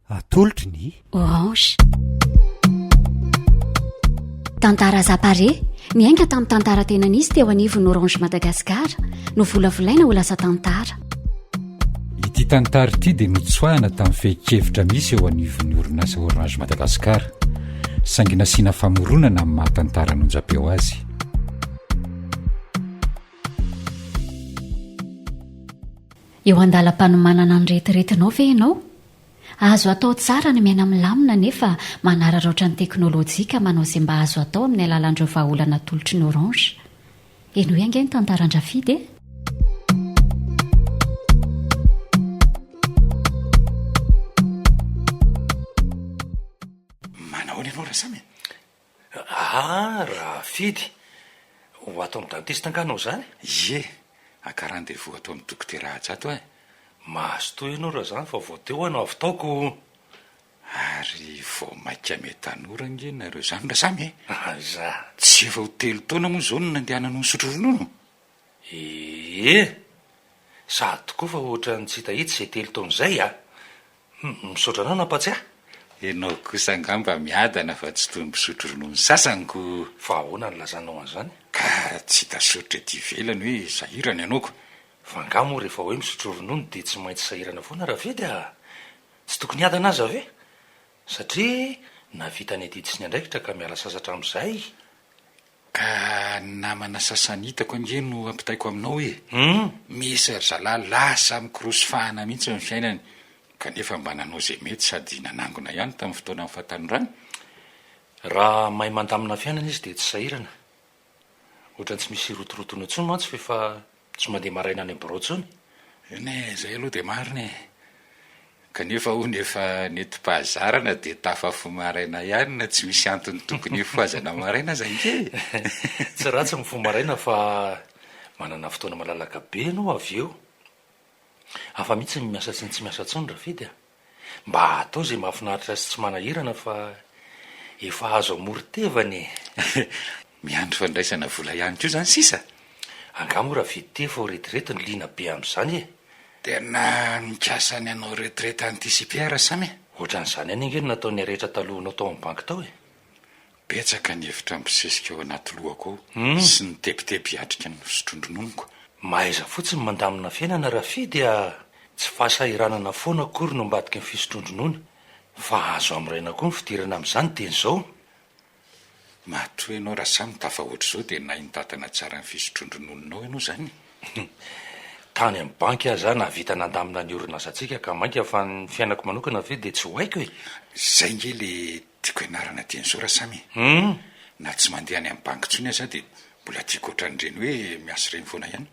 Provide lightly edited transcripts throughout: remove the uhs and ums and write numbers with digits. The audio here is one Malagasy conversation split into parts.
Atolotry ny. Orange. Tantara Zapare, miainga tamin'ny tantara tena nisy teo anivon'ny Orange Madagascar, novolavolaina ho lasa tantara. Ity tantara ity dia notsoahana tamin'ny fehin-kevitra misy eo anivon'ny orinasa Orange Madagascar, saingy nasiana famoronana amin'ny maha tantara an'onjam-peo azy. Eo an-dalam-panomanana ny retiretinao ve ianao? Azo atao tsara ny miaina milamina nefa manararaotra ny teknolojia ka manao izay mba azo atao amin'ny alalan'ireo vahaolana atolotry ny Orange. Henoy ange ny tantaran-dRafidy e! Manahoana ianao Rasamy e? Ah Rafidy, ho ato amin'ny dentiste angaha anao izany? Ie, haka rendez-vous ato amin'ny dokotera Haja ato aho e. Mazotoa ianao raha izany fa vao teo aho no avy tao ko. Ary vao mainka miha-tanora ange nareo izany Rasamy e! Aiza? Tsy efa ho telo taona moa izao no nandehananao nisotro ronono? Ie, sady tokoa fa ohatran'ny tsy hitahita izay telo taona izay a! Hum, misaotra anao nampatsiahy. Ianao kosa angamba miadana fa tsy toy ny mpisotro ronono sasany ko. Fa ahoana no ilazanao an'izany? Ka tsy hita soritra ety ivelany hoe sahirana ianao ko. Fa angaha moa rehefa hoe misotro ronono dia tsy maintsy sahirana foana Rafidy a! Tsy tokony hiadana aza ve? Satria nahavita ny adidy sy ny andraikitra ka miala sasatra amin'izay. Ka ny namana sasany hitako ange no ampitaiko aminao e! Misy ry zalahy lasa mikorosy fahana mihitsy ny fiainany, kanefa mba nanao izay mety sady nanangona ihany tamin'ny fotoanan'ny fahatanorany. Raha mahay mandamina fiainana izy dia tsy sahirana. Ohatran'ny tsy misy irotorotona intsony mantsy f'efa tsy mandeha maraina any amin'ny birao intsony. Eny e, izay aloha dia marina e. Kanefa hono efa nentim-pahazarana dia tafafoha maraina ihany na tsy misy antony tokony hifohazana maraina aza ange e! Tsy ratsy ny mifoha maraina fa manana fotoana malalaka be ianao avy eo. Hafa mihitsy ny miasa sy ny tsy miasa intsony Rafidy a! Mba atao izay mahafinaritra sy tsy manahirana fa efa azo amoron-tevana e! Miandry fandraisana vola ihany koa izany sisa? Angaha moa Rafidy ity efa ho retirety no liana be amin'izany e! Tena mikasa ny hanao retraite anticipée Rasamy e! Ohatran'izany ihany ange no nataon'ny rehetra talohanao tao amin'ny banky tao e! Betsaka ny hevitra mibosesika ao anaty lohako ao sy ny tebiteby hiatrika ny fisotroan-drononoko. Mahaiza fotsiny mandamina fiainana Rafidy a! Tsy fahasahiranana foana akory no ambadiky ny fisotroan-dronono fa azo hamoraina koa ny fidirana amin'izany dieny izao. Matoa ianao Rasamy tafahoatra izao dia nahay nitantana tsara ny fisotroan-dronononao ianao izany e! Tany amin'ny banky aza aho nahavita nandamina ny orinasantsika ka mainka fa ny fiainako manokana ve dia tsy ho haiko e! Izay nge le tiako ianarana dieny izao Rasamy e! Na tsy mandeha any amin'ny banky intsony aza aho dia mbola tiako ohatran'ireny hoe miasa ireny foana ihany.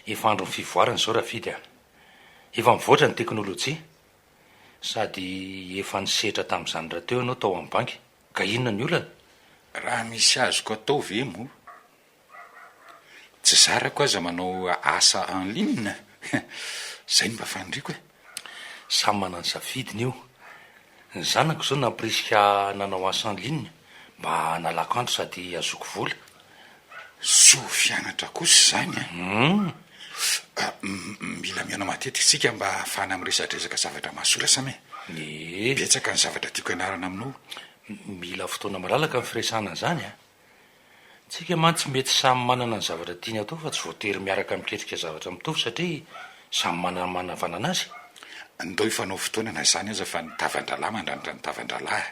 Efa andron'ny fivoarana izao Rafidy a! Efa mivoatra ny teknolojia sady efa nisetra tamin'izany rahateo ianao tao amin'ny banky. Ka inona ny olana? Raha misy azoko atao ve moa? Tsy zarako aza manao asa en ligne, zay no mba faniriako e! Samy manana ny safidiny io. Ny zanako izao nampirisika ahy nanao asa en ligne mba hanalako andro sady hahazoako vola. Soa fianatra kosa izany an! Mila mihaona matetika isika mba hahafahana miresadresaka zavatra mahasoa Rasamy e! Ee. Betsaka ny zavatra tiako hianarana aminao. Mila fotoana malalaka ny firesahana an'izany an! Tsika mantsy mety samy manana ny zavatra tiany atao fa tsy voatery miaraka miketrika zavatra mitovy satria samy manana ny manavanana azy. Ndao hifanao fotoana na izany aza fa ny tavan-drahalahy mandranitra ny tavan-drahalahy.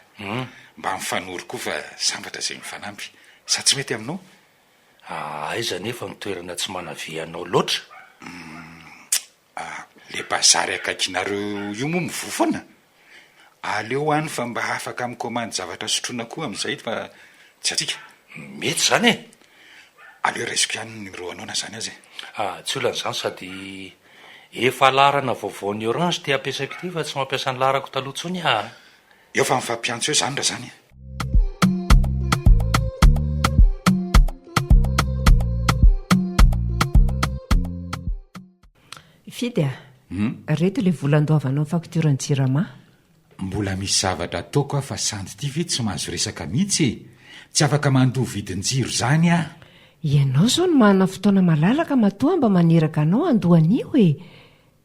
Mba mifanoro koa fa sambatra izay mifanampy. Sa tsy mety aminao? Aiza anefa ny toerana tsy manavia anao loatra? Humm le bazary akaikinareo io moa mivoha foana? Aleo any fa mba afaka mikomandy zavatra sotroina koa amin'izay fa tsy hatsiaka. Mety izany e! Aleo raisiko ihany ny numéro anao na izany aza e! Ah, tsy olana izany sady efa laharana vaovaon'ny Orange ity ampiasaiko ity fa tsy mampiasa ny laharako taloha intsony aho a! Eo fa mifampiantso eo izany raha izany e! Fidy a! Reto ilay vola andoavanao ny faktioran'ny Jirama. Mbola misy zavatra ataoko aho fa sandy ity ve tsy mahazo resaka mihitsy e! Tsy afaka mandoa vidin-jiro izany aho. Ianao izao no manana fotoana malalaka matoa mba maniraka anao handoa an'io e!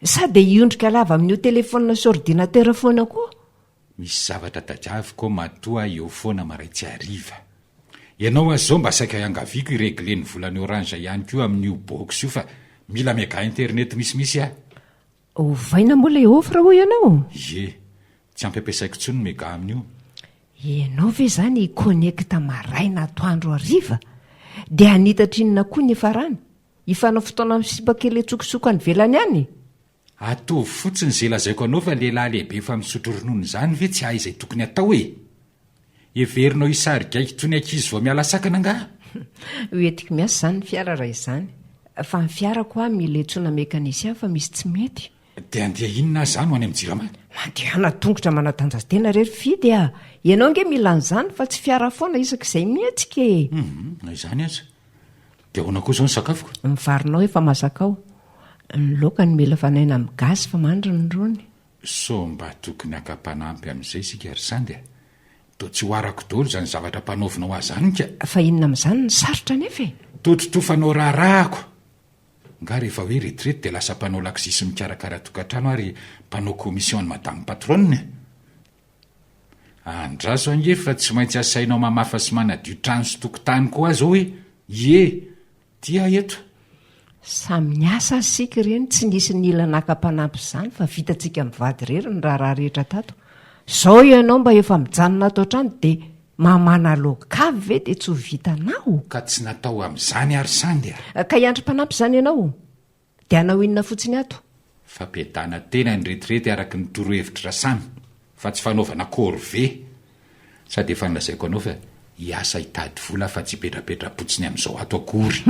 Sa dia hiondrika lava amin'io telefaonina sy ordinateur foana koa? Misy zavatra tadiaviko ao matoa aho eo foana maray-tsy hariva. Ianao aza izao mba saika iangaviako hi-regler ny volan'ny orange ihany koa amin'io box io fa mila mega internet misimisy aho. Ovaina moa ilay offre hoy ianao? Ie, tsy ampy ampiasaiko intsony ny mega amin'io. Ianao ve izany hi-connecte maraina atoandro hariva dia hanitatra inona koa ny hiafarany? Hifanao fotoana amin'ny sipa kely an-tsokosoko any ivelany any? Ataovy fotsiny izay lazaiko anao fa lehilahy lehibe efa misotro ronono izany ve tsy hahay izay tokony atao e! Heverinao hisary gaigy toy ny ankizy vao miala sakana angaha? Ho entiko miasa izany ny fiara raha izany. Fa ny fiarako hoa mila antsoina mécanicien fa misy tsy mety. Dia handeha inona aza no any amin'ny jirama? Mandehana tongotra manatanjatena re ry Fidy a! Ianao ange mila an'izany fa tsy fiara foana isak'izay mihetsika e! Hum, na izany aza. Dia ahoana koa izao ny sakafoko? Ny varinao efa masaka ao. Ny laoka no mila fanaina amin'ny gaz fa mandry ny rony. Sao mba tokony haka mpanampy amin'izay isika ry Sandy a! Toa tsy ho arako daholo izany zavatra ampanaovinao ahy izany ka! Fa inona amin'izany no sarotra anefa e? Tototofanao raharahako! Nga rehefa hoe retraite dia lasa mpanao lakozia sy mikarakara tokantrano ary mpanao commission an'i madame patronne e? Andraso ange fa tsy maintsy asainao mamafa sy manadio trano sy tokotany koa aho zao e! Ie! Ty aho eto. Samy niasa aza isika ireny, tsy nisy nila naka mpanampy izany fa vitantsika mivady irery ny raharaha rehetra tato. Zao ianao mba efa mijanona ato an-trano dia mamana loaka avy ve dia tsy ho vitanao? Ka tsy natao amin'izany ary Sandy a! Ka hiandry mpanampy izany ianao? Dia hanao inona fotsiny ato? Fampiadana tena ny retirety araka ny torohevitry Rasamy fa tsy fanaovana corvée. Sady efa nolazaiko anao fa hiasa hitady vola fa tsy hipetrapetra-potsiny amin'izao ato akory.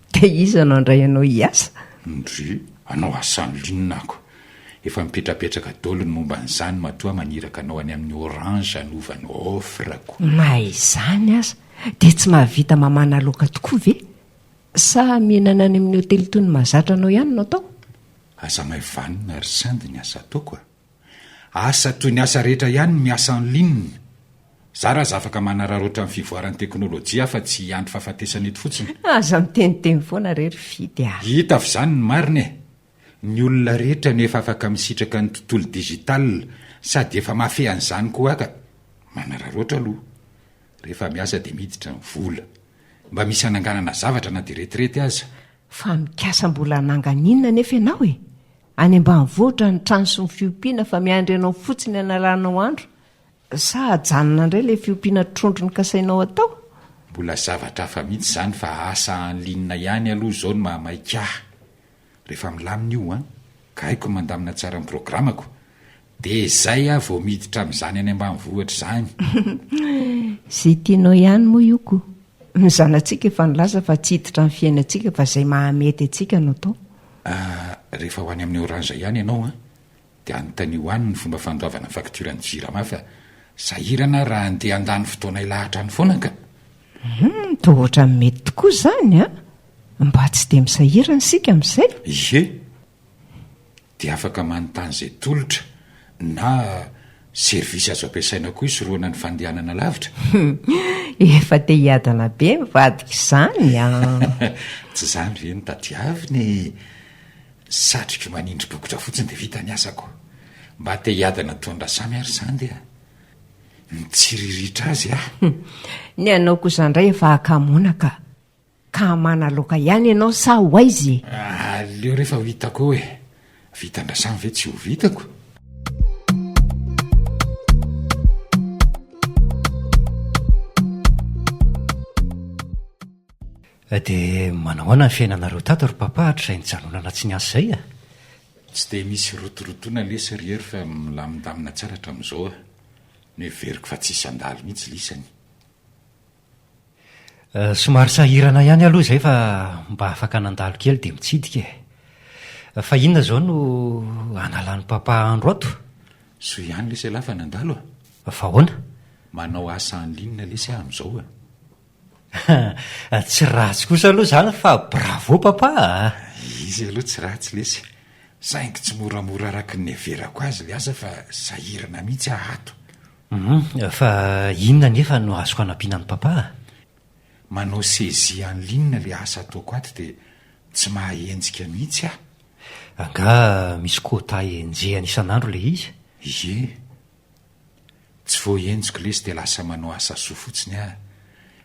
Dia iza no handray anao hiasa? Ndry, hanao asa en ligne ako. Efa mipetrapetraka daholo ny momba an'izany matoa maniraka anao any amin'ny Orange hanova ny offre-ko. Na izany aza dia tsy mahavita mamana laoka tokoa ve? Sa mihinana any amin'ny hotely toy ny mahazatra anao ihany no atao? Aza may vanona ry Sandy ny asa ataoko a! Asa toy ny asa rehetra ihany ny miasa en ligne. Za raha aza afaka manararaotra ny fivoaran'ny teknolojia aho fa tsy hiandry fahafatesana eto fotsiny. Aza miteniteny foana re ry Fidy a! Hita f'izany ny marina e! Ny olona rehetra no efa afaka misitraka ny tontolo digital sady efa mahafehy an'izany koa ka manararaotra aloha. Rehefa miasa dia miditra ny vola. Mba misy hananganana zavatra na dia retirety aza. Fa mikasa mbola hanangana inona anefa ianao e? Any ambanivohitra ny trano sy ny fiompiana fa miandry anao fotsiny hanalanao andro sa hajanona indray ilay fiompiana trondro nokasainao hatao? Mbola zavatra hafa mihitsy izany fa asa en ligne ihany aloha izao no mahamaika ahy. Rehefa milamina io an, ka haiko ny mandamina tsara ny programako, dia izay aho vao miditra amin'izany any ambanivohitra izany. Izay tianao ihany moa io ko. Ny zanatsika efa nilaza fa tsy hiditra amin'ny fiainantsika fa izay mahamety antsika no atao. Ah, rehefa ho any amin'ny Orange ihany ianao an, dia anontanio any ny fomba fandoavana facture ny Jirama fa sahirana aho raha handeha handany fotoana hilahatra any foana ka. Hum, toa ohatran'ny mety tokoa izany an! Mba tsy dia misahirana isika amin'izay. Ie, dia afaka manontany izay tolotra na service azo ampiasaina koa hisorohana ny fandehanana lavitra. Efa te hiadana be mivadika izany an! Tsy izany ve no tadiavina e! Satriko manindry bokotra fotsiny dia vita ny asako. Mba te hiadana toa an-dRasamy ary izany dia mitsiriritra azy aho. Ny anao kosa indray efa hakamoana ka. Ka hamana laoka ihany ianao sa ho aiza e? Aleo re fa ho hitako eo e! Vitan-dRasamy ve tsy ho vitako? Dia manahoana ny fiainanareo tato ry papa hatrizay nijanonana tsy niasa izay a? Tsy dia misy rotorotoana lesy ry Hery fa milamindamina tsara hatramin'izao a! Noheveriko fa tsy hisy handalo mihitsy lisany. Somary sahirana ihany aloha izay fa mba afaka nandalo kely dia mitsidika e. Fa inona izao no analan'i papa andro ato? Soa ihany lesy ialahy fa nandalo a! Fa ahoana? Manao asa en ligne lesy aho amin'izao a! Tsy ratsy kosa aloha izany fa bravo papa a! Izy aloha tsy ratsy lesy, saingy tsy moramora araka ny niheverako azy ilay asa fa sahirana mihitsy aho ato. Hum, fa inona anefa no azoko anampiana an'i papa a? Manao saisie en ligne ilay asa ataoko ato dia tsy mahahenjika mihitsy aho. Angaha misy quota enjehana isan'andro ilay izy? Ie. Voahenjiko lesy dia lasa manao asa soa fotsiny aho.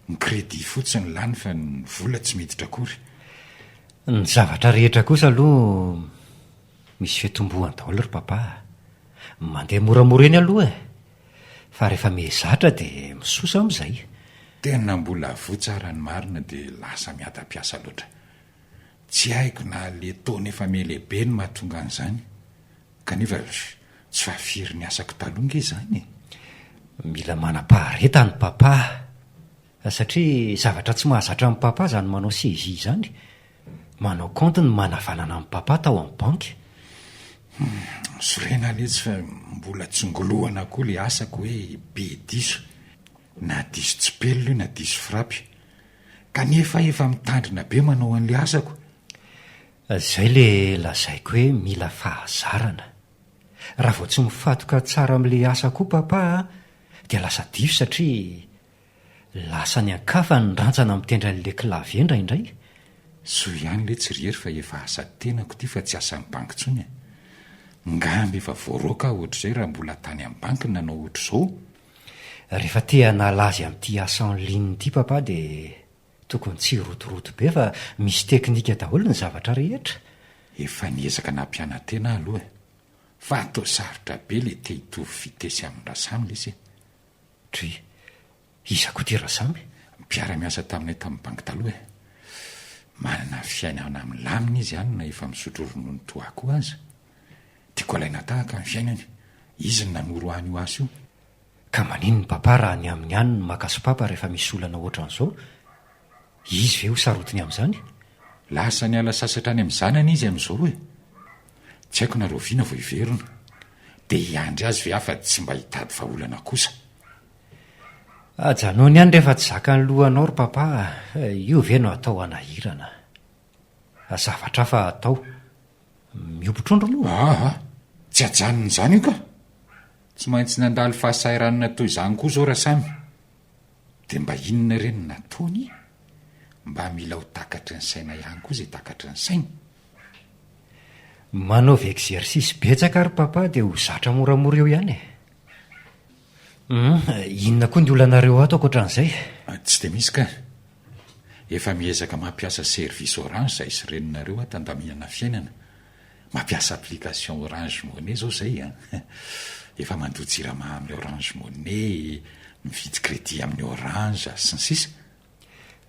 Ny crédit fotsiny lany fa ny vola tsy miditra akory. Ny zavatra rehetra kosa aloha misy fitomboany daholo ry papa a! Mandeha moramora eny aloha e! Fa rehefa mihezatra dia misosa amin'izay. Tena mbola voa tsara ny marina dia lasa miadam-piasa loatra. Tsy haiko na le taona efa mihalehibe no mahatonga an'izany. Kanefa tsy fahafiry ny asako taloha nge izany e! Mila manam-paharetana papa satria zavatra tsy mahazatra an'i papa izany manao saisie izany. Manao compte ny manavanana an'i papa tao amin'ny banky. Hum, sorena letsy fa mbola tsongolohana koa le asako hoe be diso. Na diso tsipelina io na diso frapy. Kanefa efa mitandrina be manao an'le asako. Zay le lazaiko hoe mila fahazarana. Raha vao tsy mifatoka tsara amle asa koa papa a, dia lasa diso satria lasa any an-kafa ny rantsana mitendry an'le clavier indraindray. Soa ihany letsy ry Hery fa efa asa tenako ity fa tsy asan'ny banky intsony e. Ngamba efa voaroaka aho ohatr'izay raha mbola tany amin'ny banky nanao ohatr'izao. Rehefa te hanala azy amin'ity asa en ligne ity papa dia Tokony tsy hirotoroto be fa misy teknika daholo ny zavatra rehetra. Efa niezaka nampiana-tena aho aloha e! Fa toa sarotra be le te hitovy vitesy amin-dRasamy lesy e! Dry, iza koa ty Rasamy? Mpiara-miasa taminay tamin'ny banky taloha e! Manana fiainana milamina izy any na efa misotro ronono toa ahy koa aza. Tiako alaina tahaka ny fiainany. Izy no nanoro ahy an'io asa io. Ka maninona papa raha ny aminy ihany no maka sopapa rehefa misy olana ohatran'izao? Izy ve ho sarotiny amin'izany? Lasa niala sasatra any amin'ny zanany izy amin'izao e! Tsy haiko na rahoviana vao hiverina. Dia hiandry azy ve aho fa tsy mba hitady vahaolana kosa? Ajanony ihany rehefa tsy zakan'ny lohanao ry papa a! Io ve no atao hanahirana? Zavatra hafa atao. Miompy trondro moa? Aa! Tsy ajanony izany io ka! Tsy maintsy nandalo fahasahiranana toy izany koa izao Rasamy. Dia mba inona re no nataony? Mba mila ho takatry ny saina ihany koa izay takatry ny saina. Manaova exercice betsaka ry papa dia ho zatra moramora eo ihany e. Hum, inona koa ny olanareo ato ankoatran'izay? Tsy dia misy ka. Efa miezaka mampiasa service orange zahay sy reninareo ato andaminana fiainana. Mampiasa application orange money zao zay an! Efa mandoa jirama amin'ny orange money, mividy crédit amin'ny orange, sy ny sisa.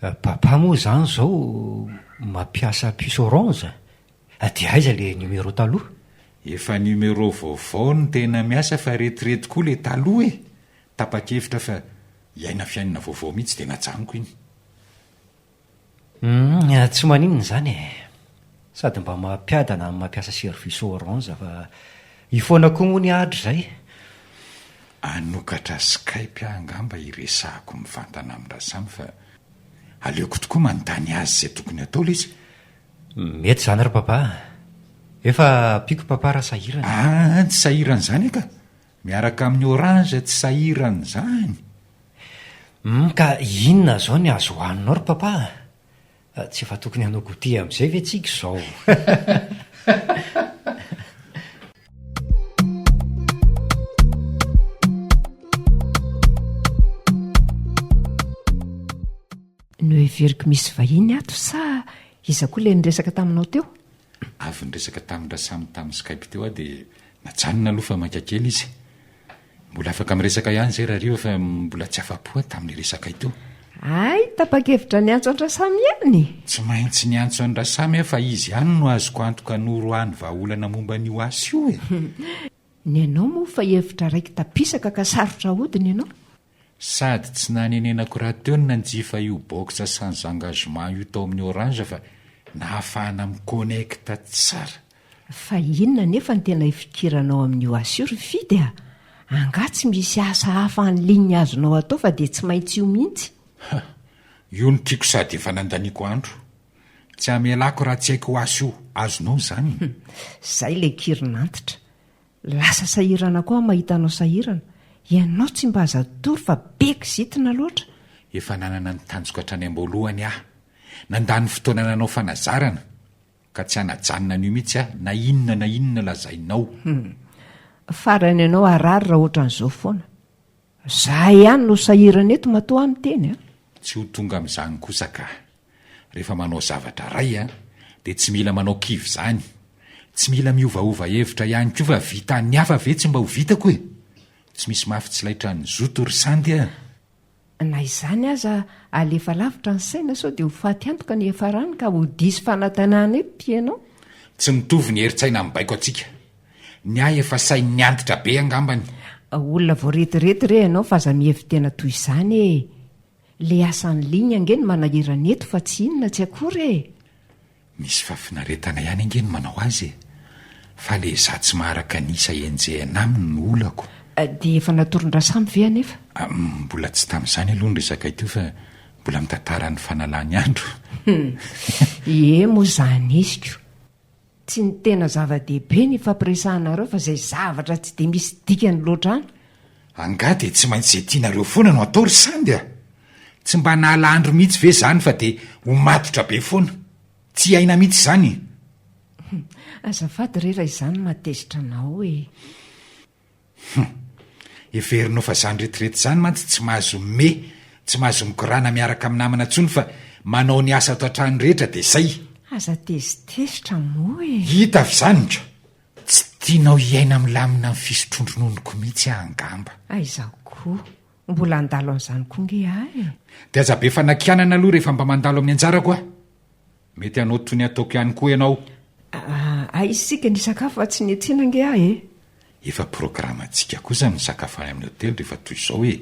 Papa moa zany zao mampiasa puce orange? Dia aiza le numéro taloha? Efa numéro vaovao no tena miasa fa retirety koa le taloha e! Tapa-kevitra fa hiaina fiainana vaovao mihitsy dia najanoko iny. Humm, tsy maninona izany e! Sady mba mampiadana ny mampiasa service orange fa hifoana koa moa ny ahy hatrizay. Hanokatra skype aho angamba hiresahako mivantana amin-dRasamy fa aleoko tokoa manontany azy izay tokony hatao lesy. Mety izany ry papa a! Efa ampiako papa raha sahirana e! Aa, tsy sahirana izany aho ka! Miaraka amin'ny orange tsy sahirana izany! Humm ka inona izao ny azo hohaninao ry papa a? Tsy efa tokony hanao goûter amin'izay ve tsika izao? Noheveriko misy vahiny ato sa iza koa ilay niresaka taminao teo? Avy niresaka tamin-dRasamy tamin'ny Skype teo aho dia najanona aloha fa maika kely izy. Mbola afaka miresaka ihany izay rahariva fa mbola tsy afa-po aho tamin'ilay resakay teo. Hay, tapa-kevitra niantso an-dRasamy ihany? Tsy maintsy niantso an-dRasamy aho fa izy ihany no azoko antoka hanoro ahy ny vahaolana momba an'io asa io e! Ny anao moa fa hevitra raiki-tapisaka ka sarotra ahodina ianao. Sady tsy nanenenako rahateo ny nanjifa io box sans engagement io tao amin'ny Orange fa nahafahana mi-connecte tsara. Fa inona anefa no tena ifikiranao amin'io asa io ry Fidy a? Angaha tsy misy asa hafa en ligne azonao atao fa dia tsy maintsy io mihitsy? Ha! Io no tiako sady efa nandaniako andro. Tsy hamelako raha tsy haiko io asa io. Azonao izany? Izay ilay kirin'antitra. Lasa sahirana koa aho mahita anao sahirana. Ianao tsy mba aza atory fa be kizitina loatra. Efa nanana ny tanjoko hatrany am-boalohany aho. Nandany fotoana nanao fanazarana, ka tsy hanajanona an'io mihitsy aho na inona na inona lazainao. Hum. Farany ianao harary raha ohatran'izao foana. Za ihany no sahirana eto matoa aho miteny a! Tsy ho tonga amin'izany kosa ka. Rehefa manao zavatra ray a, dia tsy mila manao kivy izany. Tsy mila miovaova hevitra ihany koa fa vitan'ny hafa ve tsy mba ho vitako e! Tsy misy mafy tsy laitran'ny zoto ry Sandy a! Na izany aza alefa lavitra ny saina sao dia ho faty antoka ny hiafarany ka ho diso fanantenana eto ianao. Tsy mitovy ny herin-tsaina mibaiko antsika. Ny ahy efa sain'ny antitra be angambany. Olona voaretirety re ianao fa aza mihevi-tena toy izany e! Le asa en ligne ange no manahirana eto fa tsy inona tsy akory e! Misy fahafinaretana ihany ange ny manao azy e! Fa le za tsy maharaka ny isa enjehina aminy no olako. Dia efa natoron-dRasamy ve anefa? Mbola tsy tamin'izany aloha ny resakay teo fa mbola mitantara ny fanalany andro. Ie moa izany izy ko! Tsy ny tena zava-dehibe ny ifampiresahanareo fa izay zavatra tsy dia misy dikany loatra any. Angaha dia tsy maintsy izay tianareo foana no atao ry Sandy a! Tsy mba nahala andro mihitsy ve izany fa dia ho matotra be foana? Tsy hiaina mihitsy izany e! Azafady re raha izany no mahatezitra anao e! Hum! Heverinao fa zany retirety zany mantsy tsy mahazo me, tsy mahazo mikorana miaraka amin'ny namana tsony fa manao ny asa ato an-trano rehetra dia zay. Aza tezitezitra moa e! Hita avy izany ka! Tsy tianao hiaina milamina amin'ny fisotroan-drononoko mihitsy aho angamba. Aiza koa! Mbola handalo an'izany koa nge aho e! Dia aza be fanakianana aloha rehefa mba mandalo amin'ny anjarako aho. Mety hanao toy ny ataoko ihany koa ianao. Aa, isika nisakafo fa tsy niantsena ange aho e! Efa programantsika kosa ny misakafo any amin'ny hotely rehefa toy izao e!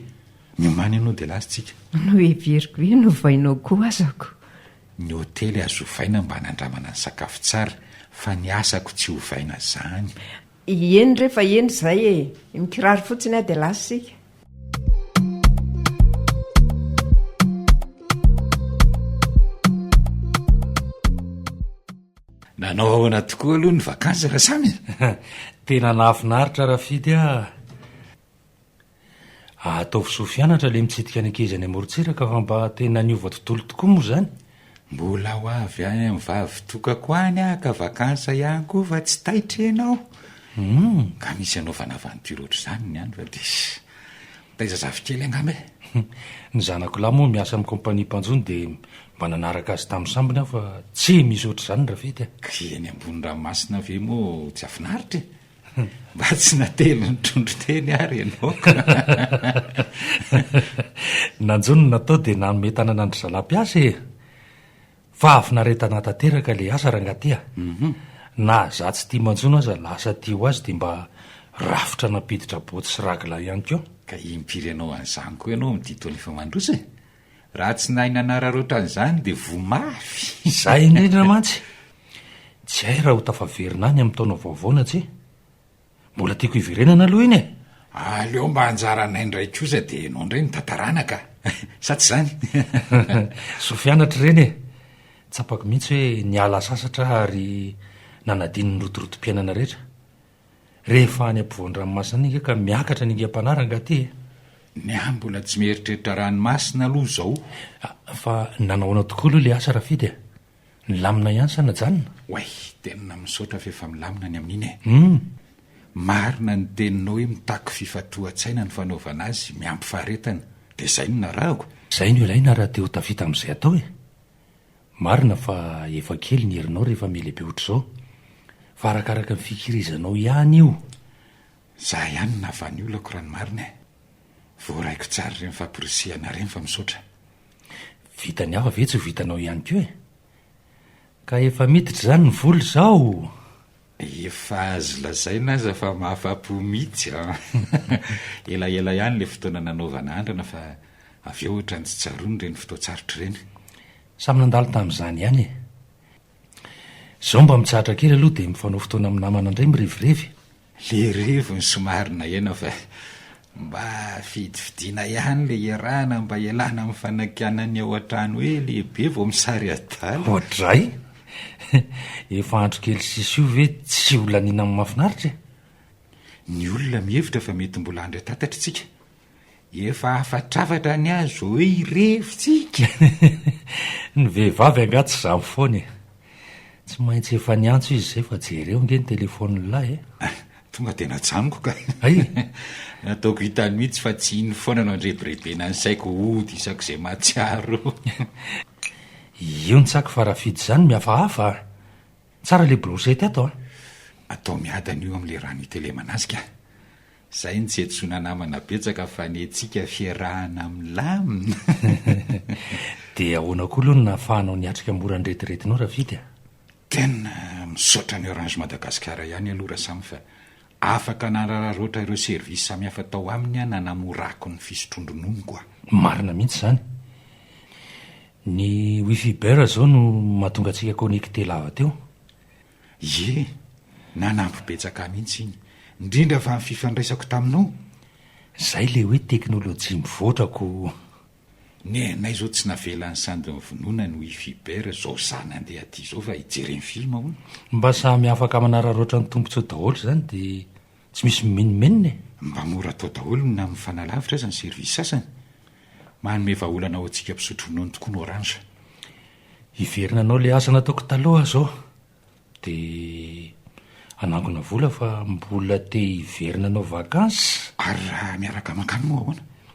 Miomàna ianao dia lasa tsika. Noheveriko hoe novainao koa azako. Ny hotely azo ovaina mba hanandramana ny sakafo tsara fa ny asako tsy ovaina zany. Eny re fa eny izay e! Mikiraro fotsiny aho dia lasa isika. Nanao ahoana tokoa aloha ny vakansy Rasamy e? Tena nahafinaritra Rafidy a! Ataovy soa fianatra le mitsidika ny ankizy any amorontsiraka fa mba tena niova tontolo tokoa moa izany. Mbola ho avy any amin'ny vavy tokako any aho ka vacances ihany koa fa tsy taitra ianao. Humm. Ka misy anaovana aventure ohatr'izany ny any fa dia mitaiza zafikely angamba e. Ny zanako lahy moa miasa amin'ny compagnie mpanjono dia mba nanaraka azy tamin'ny sambony aho fa tsy misy ohatr'izany Rafidy a. Ka eny ambony ranomasina ve moa tsy hafinaritra e? Mba tsy natelin'ny trondro teny ary ianao ka. Nanjono no natao dia nanome tanana an-dry zalahy mpiasa e! Fahafinaretana tanteraka ilay asa rangahy ty a! Na za tsy tia manjono aza lasa tia ho azy dia mba rafitra nampiditra boty sy ragla ihany koa. Ka impiry hanao an'izany koa ianao amin'ity taona efa mandroso e? Raha tsy nahay nanararaotra an'izany dia voa mafy. Izay indrindra mantsy. Tsy hay raha ho tafaverina any amin'ny taona vaovao na tsia. Mbola tiako hiverenana aloha iny e! Aleo mba anjaranay indray kosa dia ianao indray no tantarana ka! Sa tsy izany? Soa fianatra ireny e! Tsapako mihitsy hoe niala sasatra aho ary nanadino ny rotorotom-piainana rehetra. Rehefa any ampovoan-dranomasina any ange ka miakatra ny ingam-panahy rangahy ty e! Ny ahy mbola tsy mieritreritra ranomasina aloha izao. Fa nanahoana tokoa aloha ilay asa Rafidy e? Nilamina ihany sa najanona? Oay, tena misaotra f'efa milamina ny amin'iny e! Marina ny teninao hoe mitaky fifantohan-tsaina ny fanaovana azy, miampy faharetana. Dia izay no narahako. Izay no ilaina raha te ho tafita amin'izay atao e! Marina fa efa kely ny herinao rehefa mihalehibe ohatr'izao, fa arakaraka ny fikirizanao ihany io. Za ihany no nahavaha ny olako raha ny marina e! Voaraiko tsara ireny famporisihana ireny fa misaotra. Vitan'ny hafa ve tsy ho vitanao ihany koa e? Ka efa miditra izany ny vola izao? Efa azo lazaina aza fa mahafapo mihitsy an! Elaela ihany ilay fotoana nanaovana andrana fa avy eo ohatran'ny tsy tsaroana ireny fotoan-tsarotra ireny. Samy nandalo tamin'izany ihany e! Izao mba mitsahatra kely aloha dia mifanao fotoana amin'ny namana indray mirevirevy. Le revy no somary nahena fa mba fidifidiana ihany le iarahana mba ialana amin'ny fanakianan'ny ao an-trano hoe lehibe vao misary adala. Oadray! Efa andro kely sisa io ve tsy ho laniana amin'ny mahafinaritra e? Ny olona mihevitra fa mety mbola handray tatatra isika. Efa hafatrafatra ny azy vao hoe hirevy tsika. Ny vehivavy angaha tsy izany foana e. Tsy maintsy efa niantso izy izay fa jereo ange ny telefaoniny lahy e. Tonga dia najanoko ka. Hay! Nataoko hitany mihitsy fa tsy iny foana no andrebirebena ny saiko hody isak'izay mahatsiaro. Io ny tsako fa Rafidy izany mihafahafa a! Tsara le brochette ato a! Atao miadana io amin'ilay rano itelemana azy ka! Zay no tsy iantsoana namana betsaka fa ny antsika fiarahana milamina. Dia ahoana koa aloha no nahafahanao niatrika mora ny rediredinao Rafidy a? Tena misaotra ny Orange Madagascar ihany aloha Rasamy fa afaka nanararaotra ireo service samihafa tao aminy aho nanamorako ny fisotroan-drononoko a! Marina mihitsy izany. Ny wifi beurre izao no mahatonga antsika connecté lava teo. Ie, nanampy betsaka ahy mihitsy iny, indrindra fa ny fifandraisako taminao. Zay le hoe teknolojia mivoatra ko. Ny anay zao tsy navelan'ny sandy nivonoana ny wifi beurre zao za nandeha aty zao fa hijereny film hono. Mba samy afaka manararaotra ny tombotsoa daholo izany dia tsy misy mimenomenona e! Mba mora atao daholo na mifanalavitra aza ny service sasany. Manome vahaolana ho antsika mpisotro ronono tokoa ny orange. Hiverina hanao ilay asa nataoko taloha aho izao. Dia hanangona vola fa mbola te hiverina hanao vacances. Ary raha miaraka mankany moa ahoana?